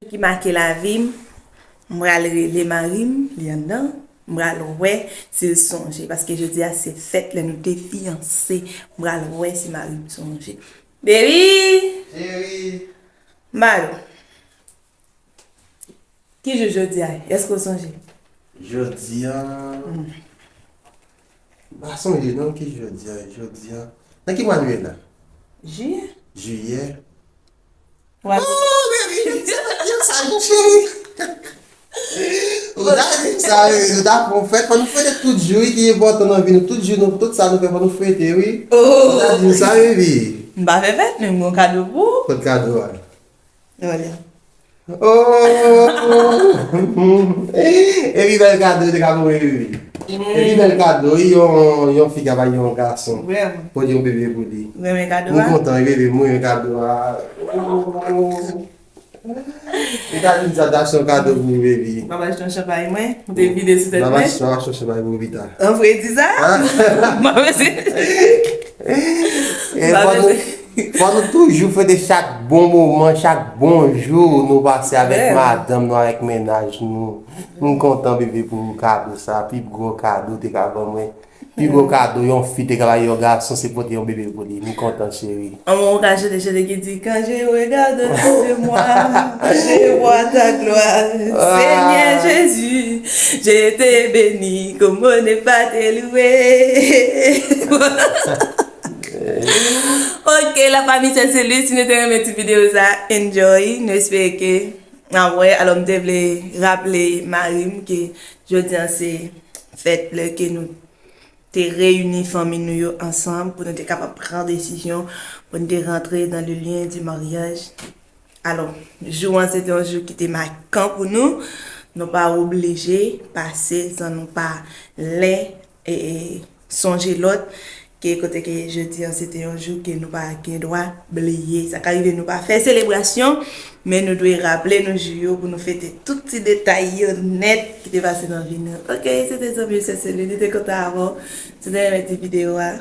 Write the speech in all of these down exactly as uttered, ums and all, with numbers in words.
Ki make lavi m, m pral rele mari m, li anndan, m pral wè si l sonje, paske jodi a se fèt lè nou te fiyanse, m pral wè si mari m sonje. Baby! Cheri! M ba yo. Ki jou jodi a ye? Èske w sonje? Jodi a, m pa sonje non, ki jodi a, jodi a. Nan ki mwa nou ye la? Jiyè. Jiyè. Wa- Oh, baby, se fèt fiyansaje, cheri. Ou ta di m sa, baby, nou ta fè yon fèt, fò nou fete tout jou, wi, ki enpòtan nan vi nou, tout jou nou, tout sa nou fè, fò nou fete, wi. Oh. Ou ta di m sa, baby. M pa fè fèt, men m gen yon kado pou ou. Kot kado a? Olè. Oh! Epi bèl kado te ka pou mwen, baby. Epi bèl kado, wi, yon, yon fi ka bay yon gason. Vrèman. Pou di yon bebe pou li. Ou renmen kado a? M kontan, wi, baby, m renmen kado a. Oh! Li ta vin sa, ta achte yon kado pou ou, baby. M ap achte yon chanpay mwen, m te vide sou tèt mwen. M ap achte, m ap achte yon chanpay pou ou pita. An vredi sa? Ah. M ap ese. E fò nou, fò nou toujou fete chak bon moman, chak bon jou nou pase avèk madanm nou, avèk mennaj nou. M kontan, bebe, pou kado sa, pi gwo kado te ka ban mwen. Pi gwo kado yon fi te ka bay yon gason, se pote yon bebe pou li. M kontan, cheri. An bon, ou ka chante, chante ki di, Quand je regarde autour de moi, je vois ta gloire. Seigneur Jésus, je te bénis, comment ne pas te louer? Ok, la famille, c'est celui. Si nou te renmen ti videyo sa, enjoy. Nou espere ke n ap wè. Alò, m te vle raple mari m ke jodi a se fèt lè ke nou te reyini fanmi nou yo ansanm pou nou te kapab pran desizyon pou nou te rantre dans le lien du mariage. Alò, jou an se te yon jou ki te makan pou nou. Nou pa oblije pase san nou pa len e, e sonje lòt, ke kote ke jodi an se te yon jou ke nou pa gen dwa bliye. Sa ka rive nou pa fè selebrasyon, men nou dwe raple nou jou yo pou nou fete tout ti detay yo nèt ki te pase nan vi nou. Ok, se te zanmi w, se Celine, li te kontan avè w. Si w te renmen ti videyo a,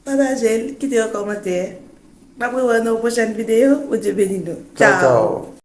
pataje l, kite yon kòmantè. M ap rewè w nan yon pwochèn videyo. Bondye beni nou. Tchaw, tchaw.